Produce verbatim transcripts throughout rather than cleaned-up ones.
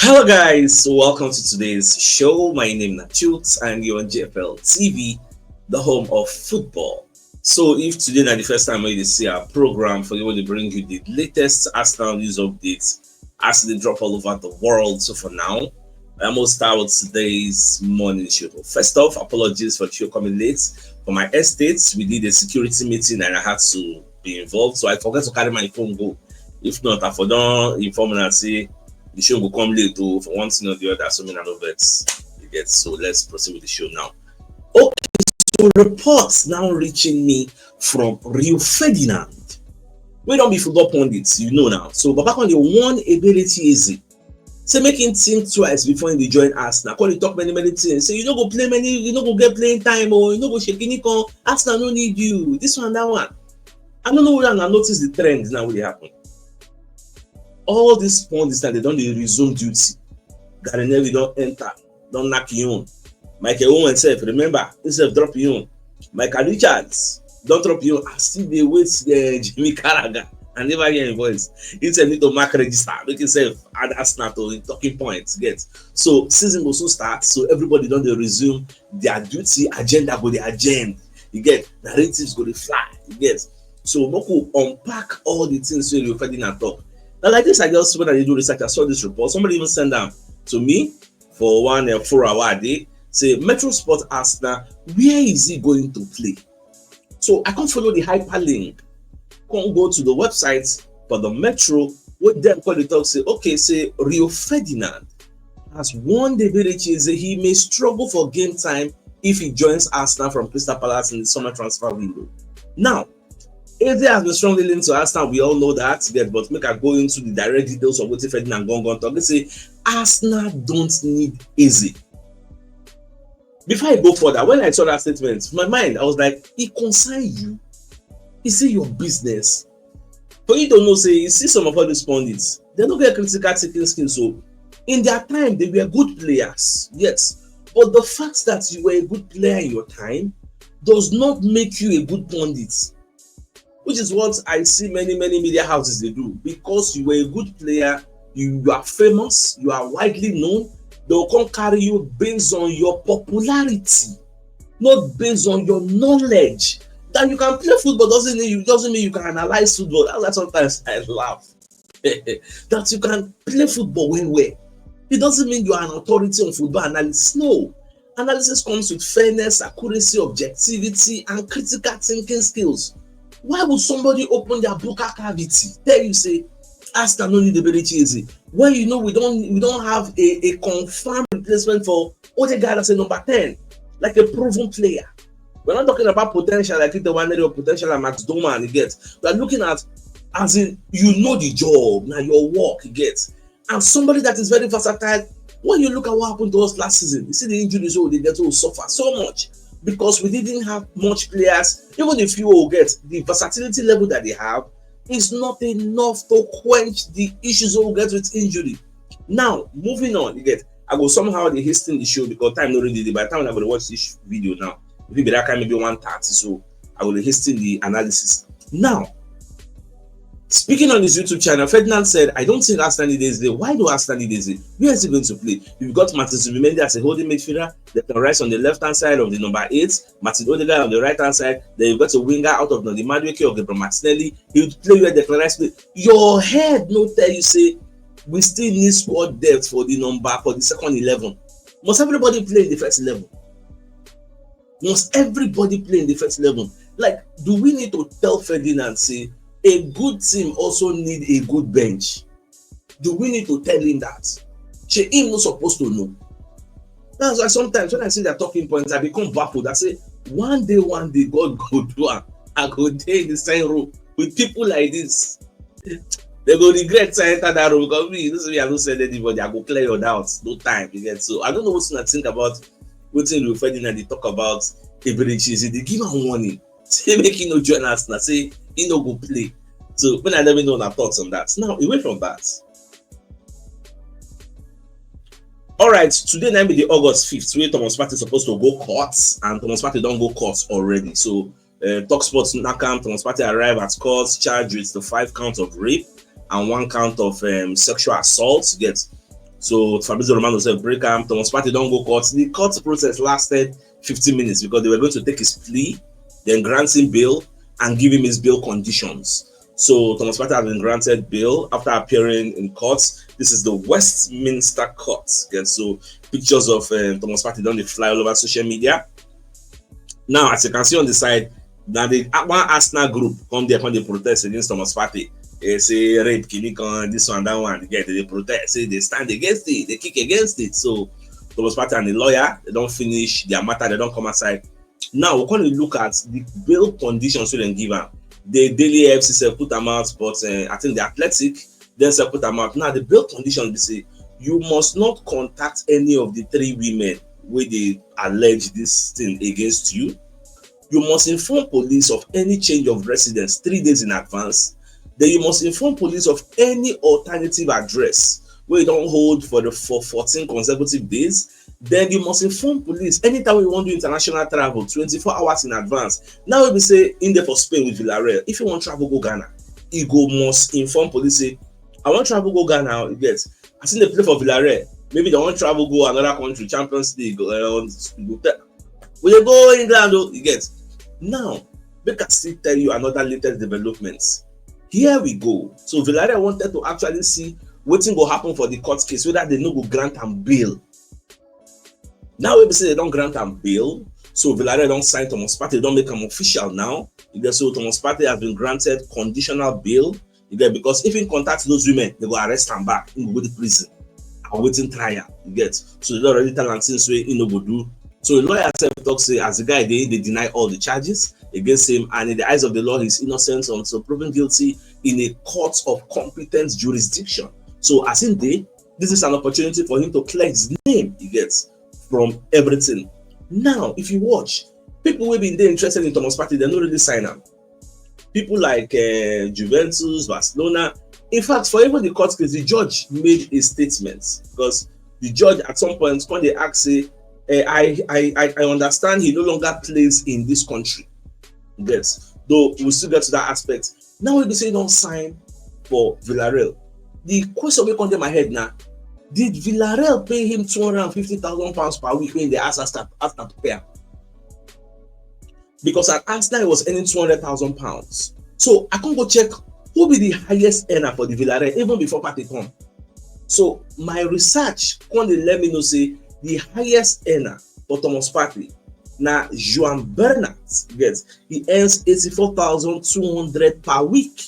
Hello, guys. Welcome to today's show. My name is Nachooks, and you're on G F L T V, the home of football. So, if today na the first time you see our program, for you, we bring you the latest Arsenal news updates as they drop all over the world. So, for now, I'm gonna start with today's morning show. First off, apologies for the show coming late. For my estates, we did a security meeting and I had to be involved, so I forgot to carry my phone go. If not, I for don inform una say the show go come late o, for one thing or the other. So me na no vex. You get, so let's proceed with the show now. Okay, so reports now reaching me from Rio Ferdinand. We don't be football pundits, you know now. So Baba come dey warn Eberechi Eze. Say make him think twice before he join Arsenal. Come dey talk many many things. Say you no go play many, you no go get playing time, or you no go shake any con. Arsenal no need you. This one, that one. I don't know whether I notice the trend now wey dey happen. All these pundits now, they don dey resume duty. Gary Neville don enter, don knack him own. Michael Owen sef, remember, he sef drop him own. Michael Richards don drop him own. I still dey wait, uh, Jimmy Carragher. I never hear him voice. He sef need to mark register, make himself add Arsenal to him talking points. Get, so season go soon start, so everybody don dey resume their duty, agenda go dey agenda. You get, narratives go dey fly. You get, so make we unpack all the things wey Rio Ferdinand talk. Now, like this, I just, when I dey do research, I saw this report. Somebody even send am to me for one, uh, forum wey I dey, say Metro Sport Arsenal, where is he going to play? So I come follow the hyperlink, come go to the website for the Metro, wey dem come dey talk say, okay, say Rio Ferdinand has warned Eberechi Eze he may struggle for game time if he joins Arsenal from Crystal Palace in the summer transfer window. Now, Eze has been strongly linked to Arsenal, we all know that, get, but make I go into the direct details of wetin Ferdinand gangan talk. He say Arsenal don't need Eze. Before I go further, when I saw that statement, my mind, I was like, e concern you? Is it your business? For you to know say, you see some of all these pundits, they no get critical thinking skills. So in their time, they were good players, yes. But the fact that you were a good player in your time does not make you a good pundit, which is what I see many, many media houses dey do. Because you were a good player, you, you are famous, you are widely known, they will come carry you based on your popularity, not based on your knowledge. That you can play football doesn't mean you, doesn't mean you can analyze football. That's why sometimes I laugh. That you can play football well well, it doesn't mean you are an authority on football analysis. No. Analysis comes with fairness, accuracy, objectivity, and critical thinking skills. Why would somebody open their buccal cavity, tell you say Arsenal no need Eberechi Eze, when you know we don't, we don't have a, a confirmed replacement for Odegaard as a number ten, like a proven player? We're not talking about potential like Ito Nwaneri or potential like Max Doman, you get. We're looking at, as in, you know the job, now your work, you get. And somebody that is very versatile. When you look at what happened to us last season, you see the injuries wey we dey get, wey we suffer so much because we didn't have much players. Even the few wey we get, the versatility level that they have is not enough to quench the issues wey we get with injury. Now, moving on, you get, I go somehow dey hasten the show because time no really dey. By the time I go dey watch this video now, e fit be that kind, maybe one thirty, so I go dey hasten the analysis. Now, speaking on his YouTube channel, Ferdinand said, "I don't think Arsenal need Eze. Why do Arsenal need Eze? Where is he going to play? You've got Martin Zubimendi as a holding midfielder, Declan Rice on the left-hand side of the number eight, Martin Odegaard on the right-hand side, then you've got a winger out of Dodi Madueke or Gabriel Martinelli. He would play where Declan Rice play." Your head no tell you say we still need squad depth for the number, for the second eleven. Must everybody play in the first eleven? Must everybody play in the first eleven? Like, do we need to tell Ferdinand say a good team also need a good bench? Do we need to tell him that? Shey him no supposed to know? That's why sometimes when I see their talking points, I become baffled. I say, one day, one day, God go do am. I go dey in the same room with people like this. They go regret say I enter that room because me, this way I don't send anybody. I go clear your doubts. No time, you get. So I don't know what to think about wetin Rio Ferdinand dey talk about Eberechi Eze. They give am warning. Say make he no join Arsenal. Say he no go play. So when I let me know your thoughts on that. Now, away from that. All right, today na be the August fifth, wey Thomas Partey supposed to go court, and Thomas Partey don go court already. So, uh, Talk Sports knack am, Thomas Partey arrive at court charged with the five counts of rape and one count of, um, sexual assault. Get, So Fabrizio Romano said break am. Thomas Partey don go court. The court process lasted fifteen minutes because they were going to take his plea, then grant him bail and give him his bail conditions. So Thomas Partey has been granted bail after appearing in court. This is the Westminster Court. Okay, so pictures of um, Thomas Partey don dey fly all over social media. Now, as you can see on the side, na the one Arsenal group come there, come dey protest against Thomas Partey. They say rape, kini kan, this one, that one. They get they protest, say they stand against it, they kick against it. So Thomas Partey and the lawyer, they don finish their matter, they don come outside. Now we come dey look at the bail conditions wey dem give am. The Daily F C sef put am out, but uh, I think the Athletic then sef put am out. Now the bail condition be say you must not contact any of the three women wey dey allege this thing against you. You must inform police of any change of residence three days in advance. Then you must inform police of any alternative address wey you don hold for the for fourteen consecutive days. Then you must inform police anytime you wan do international travel twenty-four hours in advance. Now wey be say im dey for Spain with Villarreal, if you wan travel go Ghana, you go must inform police say I wan travel go Ghana. You get, as im dey play for Villarreal, maybe dem wan travel go another country, Champions League, uh, we dey go England o. You get, now make I still tell you another latest development. Here we go. So Villarreal wanted to actually see wetin go happen for the court case, whether they no go grant am bail. Now wey be say they don grant am bail, so Villarreal don sign Thomas Partey, don make am official now. You get, so Thomas Partey has been granted conditional bail. You get, because if he contact those women, they go arrest am back, he go go the prison and waiting trial. You get, so they don already tell am things wey he no go do. So the lawyer sef talk say as the guy dey, they deny all the charges against him, and in the eyes of the law, he's innocent until proven guilty in a court of competent jurisdiction. So as im dey, this is an opportunity for him to clear his name, you get, from everything. Now, if you watch, people wey bin dey interested in Thomas Partey, dem no really sign am. People like uh, Juventus, Barcelona. In fact, for even the court case, the judge made a statement because the judge at some point come dey ask say, eh, I, I, I, I understand he no longer plays in this country. Yes, though we'll still get to that aspect. Now wey be say he don sign for Villarreal, the question wey come dey my head na, did Villarreal pay him two hundred and fifty thousand pounds per week wey they ask Arsenal, Arsenal to pay am? Because at Arsenal, he was earning two hundred thousand pounds. So I come go check who be the highest earner for the Villarreal even before Partey come. So my research come dey let me know say the highest earner for Thomas Partey na João Bernat. Yes, he earns eighty-four thousand two hundred per week,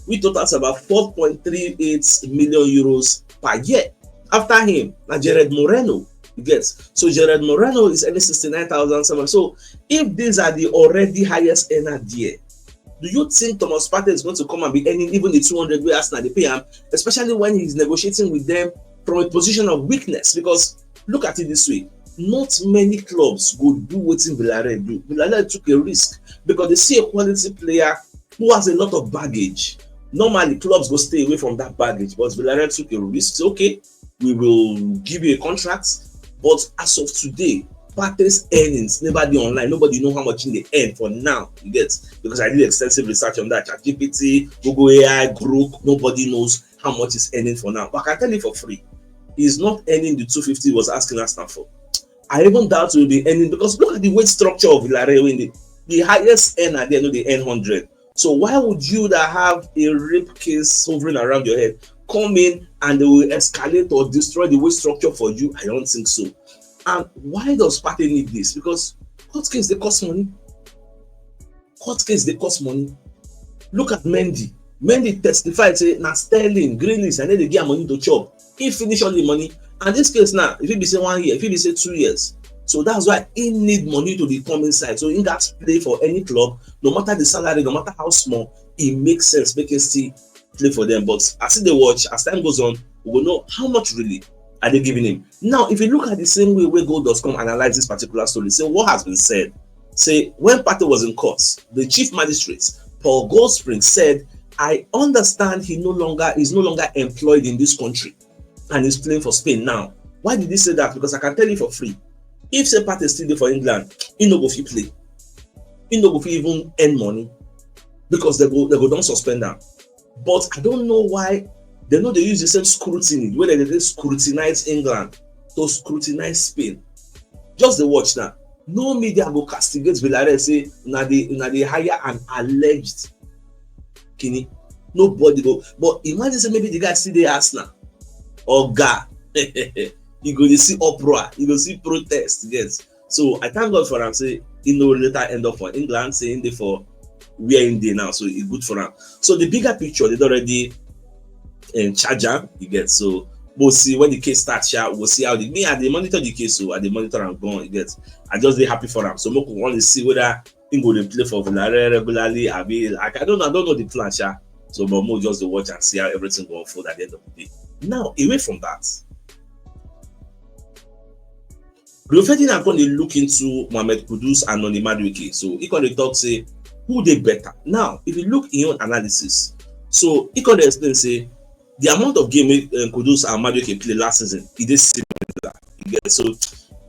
which totals about four point three eight million euros per year. After him, na Gerard Moreno, you get. So Gerard Moreno is earning sixty-nine thousand seven. So if these are the already highest earner there, do you think Thomas Partey is going to come and be earning even the two hundred wey Arsenal dey pay am, especially when he's negotiating with them from a position of weakness? Because look at it this way, not many clubs go do wetin Villarreal do. Villarreal took a risk because they see a quality player who has a lot of baggage. Normally, clubs go stay away from that baggage, but Villarreal took a risk. Say, okay, we will give you a contract, but as of today, Partey's earnings never dey online. Nobody know how much he dey earn for now. You get, because I did extensive research on that. ChatGPT, Google A I, Grok, nobody knows how much he's earning for now. But I can tell you for free, he's not earning the two fifty he was asking Arsenal for. I even doubt he will be earning, because look at the wage structure of Villarreal. Wey the, the highest earner there no dey earn hundred. So why would you that have a rape case hovering around your head come in and they will escalate or destroy the wage structure for you? I don't think so. And why does Partey need this? Because court case dey cost money. Court case dey cost money. Look at Mendy. Mendy testify say na Sterling, Grealish, and then they give am money to chop. He finish all the money. And this case now, if he be say one year, if he be say two years. So that's why he need money to dey come inside. So he gats play for any club, no matter the salary, no matter how small, it makes sense make him still play for them. But as he dey watch, as time goes on, we go know how much really are they giving him. Now, if you look at the same way wey Goal dot com analyze this particular story, say what has been said, say when Partey was in court, the chief magistrate, Paul Goldspring, said, I understand he no longer is no longer employed in this country and is playing for Spain now. Why did he say that? Because I can tell you for free, if say Partey still dey for England, he no go fit play. He no go fit even earn money because they go they go don suspend am. But I don't know why Dem no dey use the same scrutiny wey dem dey take scrutinize England to scrutinize Spain. Just dey watch now. No media go castigate Villarreal say na the na the higher and alleged kini. Nobody go. But imagine say maybe the guy still dey Arsenal. Oga, you go dey see uproar, you go see protest. Yes. So I thank God for am say he no later end up for England, say he dey for where he dey now. So e good for am. So the bigger picture, they don already um, charge am, you get. So we'll see when the case starts, sha, we'll see how the, me, I dey monitor the case, so I dey monitor am, gone, you get. I just dey happy for am. So make we wan dey see whether he go dey play for Villarreal regularly. I mean, I, I don't know, I don't know the plan, sha. So, but mo just dey watch and see how everything go unfold at the end of the day. Now, away from that, Rio Ferdinand come dey look into Mohamed Kudus and Noni Madueke. So he come dey talk say who dey better. Now, if you look in your analysis, so he come dey explain say the amount of game wey um, Kudus and Madueke play last season, e dey similar. You get? So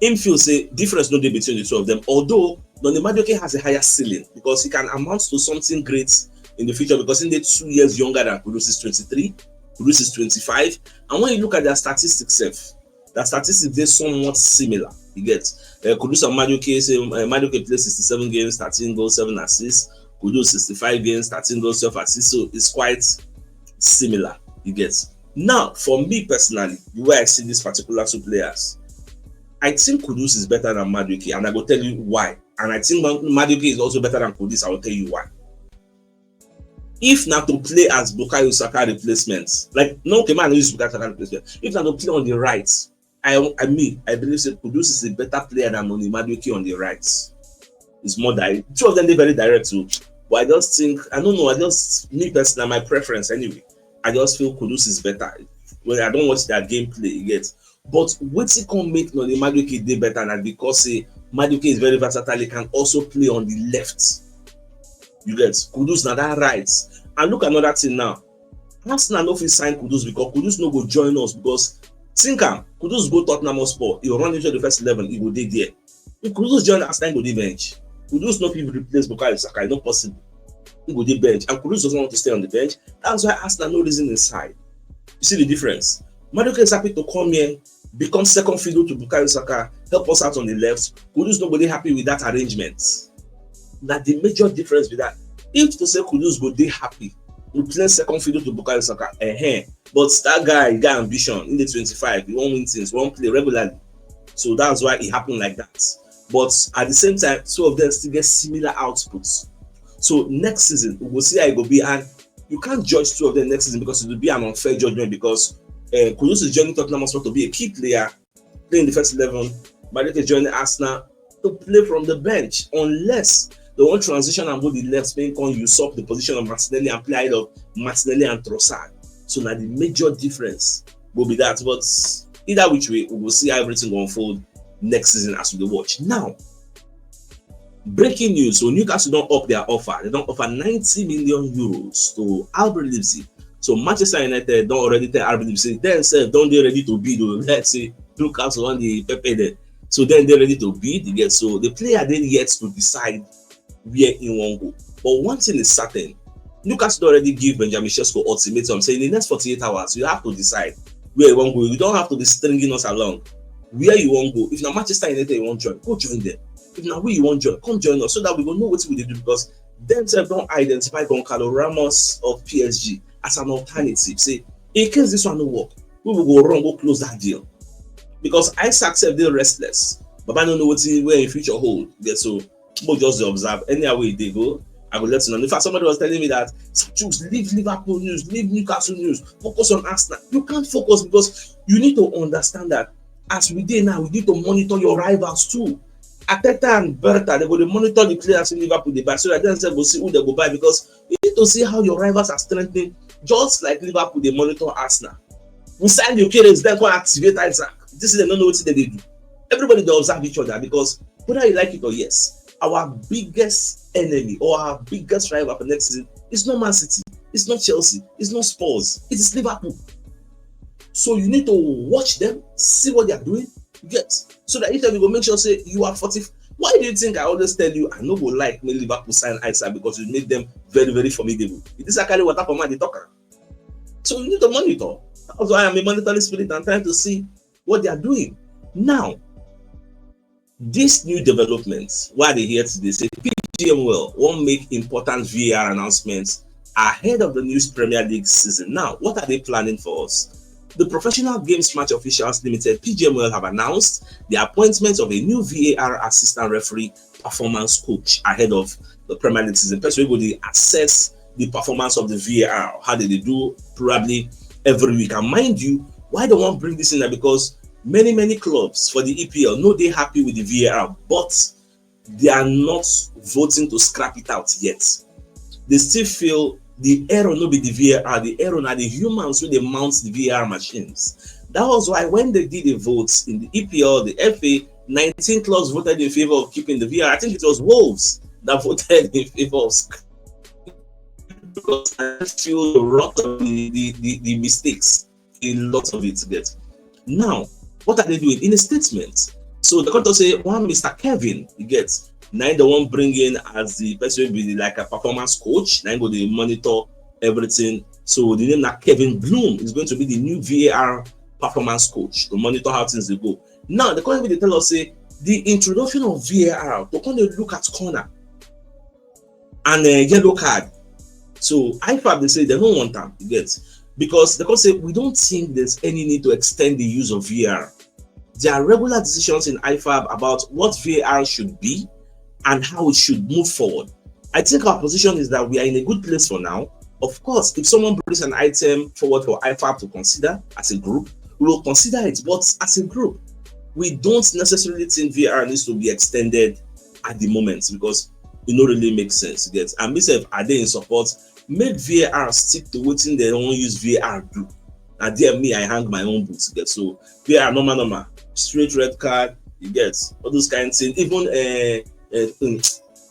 him feel say difference no dey between the two of them. Although Noni Madueke has a higher ceiling because he can amount to something great in the future because he dey two years younger than Kudus, is twenty-three, Kudus is twenty-five. And when you look at their statistics sef, their statistics dey somewhat similar. You get? Uh, Kudus and Madueke say uh, Madueke play sixty-seven games, thirteen goals, seven assists. Kudus sixty-five games, thirteen goals, twelve assists. So it's quite similar. You get? Now, for me personally, the way I see these particular two players, I think Kudus is better than Madueke, and I go tell you why. And I think Madueke is also better than Kudus. I will tell you why. If na to play as Bukayo Saka replacement, like no, okay, man, use Bukayo Saka replacement. If na to play on the right, I, I mean, I believe say Kudus is a better player than Noni Madueke on the right. It's more direct. Two of them, they're very direct too. But I just think, I don't know, I just, me personally, my preference anyway. I just feel Kudus is better. Well, I don't watch that gameplay yet. But wetin come make Noni Madueke dey better na because say Madueke is very versatile. He can also play on the left. You get? Kudus na that right. And look another thing now. Arsenal no fit sign Kudus because Kudus no go join us because think am, Kudus go Tottenham Hotspur, he run into the first eleven, he go dey there. If Kudus join Arsenal, he go dey bench. Kudus no fit replace Bukayo Saka, e no possible. He go dey bench, and Kudus doesn't want to stay on the bench. That's why Arsenal no reason inside. You see the difference? Madueke is happy to come here, become second fiddle to Bukayo Saka, help us out on the left. Kudus no go dey happy with that arrangement. Na the major difference be that. If to say Kudus go dey happy with playing second fiddle to Bukayo Saka, eh, but that guy, he get ambition, he dey twenty-five, he wan win things, he wan play regularly. So that's why it happened like that. But at the same time, two of them still get similar outputs. So next season, we go see how e go be. And you can't judge two of them next season because it will be an unfair judgment because uh, Kudus is joining Tottenham Hotspur to be a key player, playing the first eleven. Madueke joining Arsenal to play from the bench unless they wan transition and go the left, make come usurp the position of Martinelli and play ahead of Martinelli and Trossard. So na the major difference go be that. But either which way, we go see how everything go unfold next season as we dey watch. Now, breaking news. So Newcastle don up their offer. They don offer ninety million euros to Alfred Leipzig. So Manchester United don already tell Alfred Leipzig say dem sef don dey ready to bid o. Let's say Newcastle wan dey pepper them. So then they ready to bid. You get? So the player dey yet to decide where he wan go. But one thing is certain. Newcastle don already give Benjamin Sesko ultimatum say in the next forty-eight hours, you have to decide where you wan go. You don't have to be stringing us along. Where you wan go. If na Manchester United you wan join, go join them. If na we you wan join, come join us so that we go know wetin we dey do because dem sef don identify Goncalo Ramos of P S G as an alternative. Say in case this one no work, we will go run go close that deal because Isaac sef dey restless. Baba no know wetin where him future hold. Yeah, so people just dey observe anyhow wey e dey go. I go let you know. In fact, somebody was telling me that Jules, leave Liverpool news, leave Newcastle news, focus on Arsenal. You can't focus because you need to understand that as we dey now, we need to monitor your rivals too. Arteta and Berta, they go dey monitor the players in Liverpool they buy so that dem sef go see who they go buy because you need to see how your rivals are strengthening, just like Liverpool they monitor Arsenal. We sign the Gyökeres, then go activate Isaac. This is dem no know wetin dem dey do. Everybody dey observe each other because whether you like it or yes, our biggest enemy or our biggest rival for next season is not Man City, it's not Chelsea, it's not Spurs, it is Liverpool. So you need to watch them, see what they are doing, get so that if you go make sure say you are forty. Why do you think I always tell you I no go like make Liverpool sign Isaac because you make them very very formidable? It is actually what happened when they talk am. So you need to monitor. That's why I'm a monitoring spirit and trying to see what they are doing. Now, this new development, why they here today, say P G M O L won't make important V A R announcements ahead of the new Premier League season. Now, what are they planning for us? The Professional Games Match Officials Limited, P G M O L, have announced the appointment of a new V A R assistant referee performance coach ahead of the Premier League season. Person will go dey assess the performance of the V A R, how they dey do probably every week. And mind you, why they wan bring this in na because many, many clubs for the E P L no dey happy with the V A R, but they are not voting to scrap it out yet. They still feel the error no be the V A R, the error na the humans wey dey mount the V A R machines. That was why when they did a vote in the E P L, the F A, nineteen clubs voted in favor of keeping the V A R. I think it was Wolves that voted in favor of scrapping, because I feel a lot of the, the, the, the mistakes, a lot of it, you get. Now, what are they doing? In a statement, so they come to say one Mister Kevin, you get, na him they wan bring in as the person wey be like a performance coach, na him go dey monitor everything. So the name na Kevin Bloom is going to be the new V A R performance coach to monitor how things dey go. Now, they come even dey tell us say the introduction of V A R to come dey look at corner and uh, yellow card. So I fab dey say they no want am, you get, because they come say we don't think there's any need to extend the use of V A R. There are regular decisions in I fab about what V A R should be and how it should move forward. I think our position is that we are in a good place for now. Of course, if someone brings an item forward for I fab to consider as a group, we will consider it. But as a group, we don't necessarily think V A R needs to be extended at the moment because it no really make sense, you get. And myself, I dey in support. Make V A R stick to wetin they wan use V A R do. Na there me, I hang my own boots, you get. So V A R normal, normal, straight red card, you get, all those kind of things. Even uh, uh, um,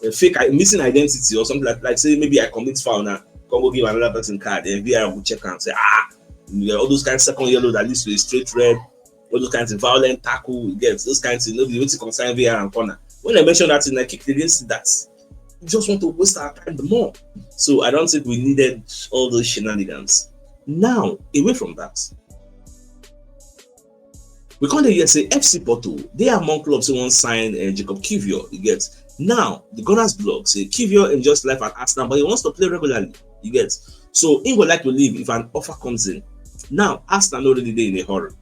uh, fake i- missing identity or something like, like say maybe I commit foul now, come go give another person card, and V A R go check and say, ah, you get, all those kind of second yellow that leads to a straight red, all those kinds of violent tackle, you get, those kinds of things. No be wetin concern V A R and corner. When I mention that thing, I kicked against that. You just want to waste our time more. So I don't think we needed all those shenanigans. Now, away from that, we come dey hear say F C Porto dey among clubs wey wan sign uh, Jacob Kivior. You get, now the Gunners blog say Kivior enjoys life at Arsenal, but he wants to play regularly. You get, so he would like to leave if an offer comes in. Now Arsenal no really dey in a hurry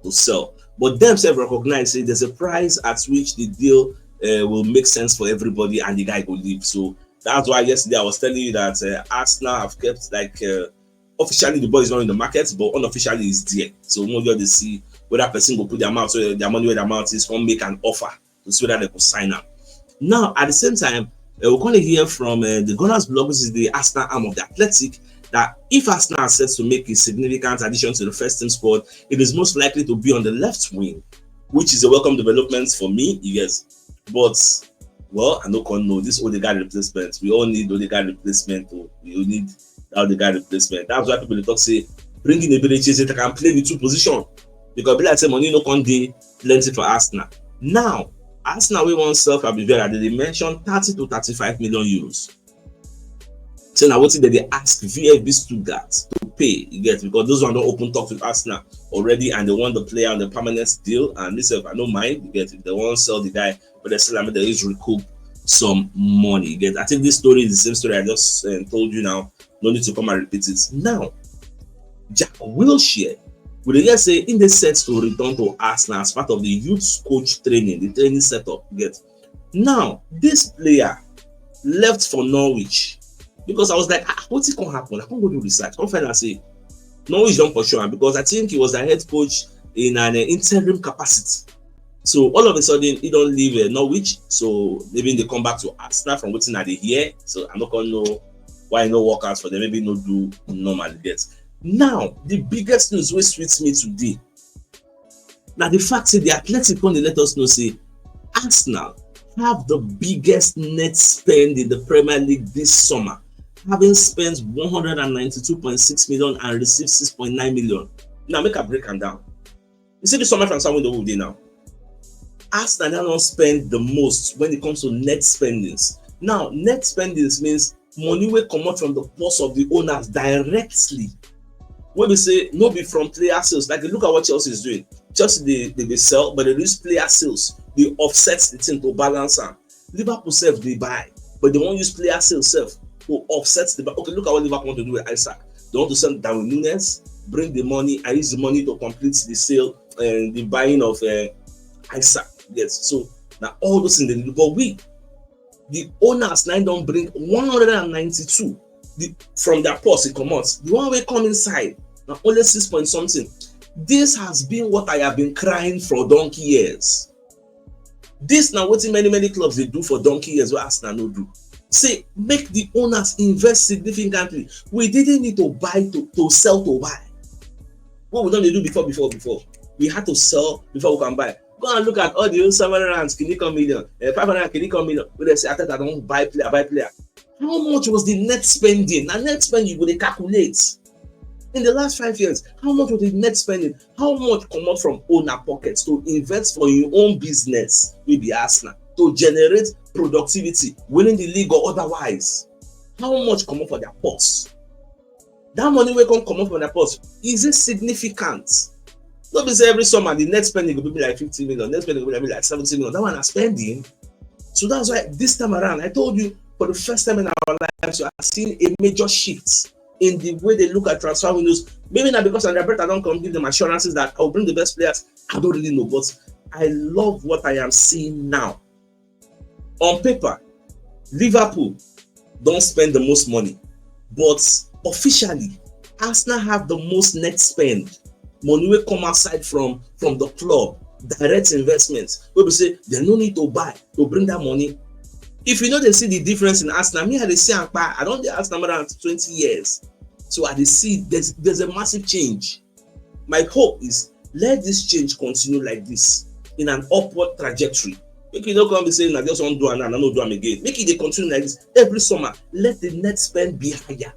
to sell, but dem sef recognize say there's a price at which the deal uh, will make sense for everybody and the guy go leave. So that's why yesterday I was telling you that uh, Arsenal have kept like uh, officially the ball is not in the market, but unofficially it's there. So we just dey see whether person go put their mouth, so their money where their mouth is, come make an offer to see whether they go sign am. Now, at the same time, uh, we gonna hear from uh, the Gunners blog, which is the Arsenal arm of the Athletic, that if Arsenal are set to make a significant addition to the first team squad, it is most likely to be on the left wing, which is a welcome development for me, yes. But well, I no come know this Odegaard replacement. We all need Odegaard replacement. Oh. We all need that Odegaard replacement. That's why people dey talk say bring in Eberechi so they can play the two position, because be like say money no come dey plenty for Arsenal. Now, Arsenal wey wan sell Fabio Vieira, they dey mention thirty to thirty-five million euros. So now wetin they dey ask V F B Stuttgart to pay, you get, because those one don open talks with Arsenal already and they want the player on the permanent deal. And myself, I no mind, you get, if they wan sell the guy, but they still have to use recoup some money. You get, I think this story is the same story I just uh, told you now. No need to come and repeat it. Now, Jack Wilshere, we dey hear say he dey set to return to Arsenal as part of the youth coach training, the training setup. You get, now this player left for Norwich because I was like, ah, wetin come happen? I come go do research, come find out say Norwich don pursue am because I think he was the head coach in an uh, interim capacity. So all of a sudden, he don leave uh, Norwich. So maybe they come back to Arsenal from wetin I dey hear. So I no come know why e no work out for them. Maybe no do normal yet. Now, the biggest news wey sweet me today na the fact say the Athletic come dey let us know say Arsenal have the biggest net spend in the Premier League this summer, having spent one hundred and ninety-two point six million and received six point nine million. Now, make I break am down. You see the summer transfer window wey we dey now? Arsenal now don spend the most when it comes to net spendings. Now, net spendings means money wey comot from the purse of the owners directly. Wey be say no be from player sales. Like, look at what Chelsea is doing. Chelsea, they, they, they sell, but they use player sales. They offset the thing to balance am. Liverpool sef dey buy, but they wan use player sales sef to offset the buy. Okay, look at what Liverpool want to do with Isak. They want to sell Darwin Nunez, bring the money, and use the money to complete the sale and the buying of uh, Isak. Yes, so now all those things they do. But we, the owners now don't bring one hundred and ninety-two the, from their purse, it commands. The one way come inside, now only six point something. This has been what I have been crying for donkey years. This now what many, many clubs they do for donkey years, what Arsenal no do. Say, make the owners invest significantly. We didn't need to buy to, to sell to buy. What we don't do before, before, before. We had to sell before we can buy. Go and look at all the old seven hundred and kini come million, uh, five hundred and kini come million. When they say, "Arteta don't buy player, buy player." How much was the net spending? Now net spending, you go dey calculate. In the last five years, how much was the net spending? How much come out from owner pockets to invest for your own business? Will be Arsenal to generate productivity, winning the league or otherwise. How much come out for their purse? That money will come come up from their purse. Is it significant? Not be say every summer the net spending will be like fifty million, net spending will be like seventy million. That one is spending. So that's why this time around, I told you for the first time in our lives, we are seeing a major shift in the way they look at transfer windows. Maybe not because Andrea Berta don't come give them assurances that I'll bring the best players. I don't really know, but I love what I am seeing now. On paper, Liverpool don't spend the most money, but officially, Arsenal have the most net spend. Money will come outside from from the club, direct investments. We be say they no need to buy to bring that money. If you know they see the difference in Arsenal, me I dey see am kpa. I don't dey Arsenal more than twenty years, so I dey see there's there's a massive change. My hope is let this change continue like this in an upward trajectory. Make you no come be saying I just want do and I no do am again. Make it dey continue like this every summer. Let the net spend be higher.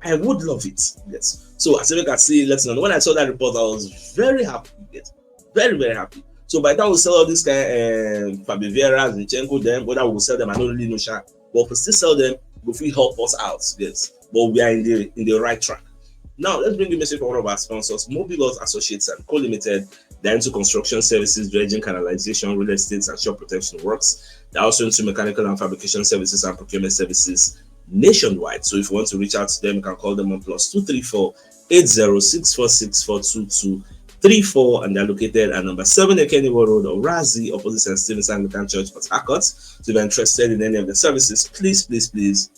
I would love it. Yes. So as I can see, let's know. When I saw that report, I was very happy. Yes. Very, very happy. So by the time we sell all these kind of um, Fabio Vieira, Zinchenko, them, whether we sell them, I don't really know. Sha. But if we still sell them, if we help us out, yes. But we are in the in the right track. Now let's bring the message for one of our sponsors, Mobilos Associates and Co Limited. They're into construction services, dredging, canalization, real estate, and shore protection works. They're also into mechanical and fabrication services and procurement services nationwide. So if you want to reach out to them, you can call them on plus two three four eight zero six four six four two two three four, and they're located at number seven Ekeniwo Road, Orazi, opposite Saint Stephen's Anglican Church, Port Harcourt. So if you're interested in any of the services, please, please, please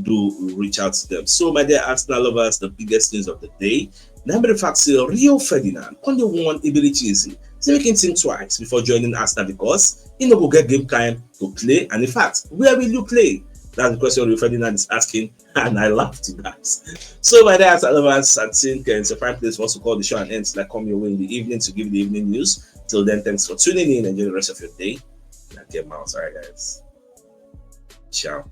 do reach out to them. So, my dear Arsenal lovers, the biggest news of the day. Remember the fact say Rio Ferdinand on the one Iberichi easy. So we can think twice before joining Arsenal because he no go get game time to play. And in fact, where will you play? That's the question Rio Ferdinand is asking, and I laughed at that. So, my dear Arsenal lovers, I think uh, it's a fine place for us to call the show and end. Like, come your way in the evening to give the evening news. Till then, thanks for tuning in. Enjoy the rest of your day. And get miles, all right, guys. Ciao.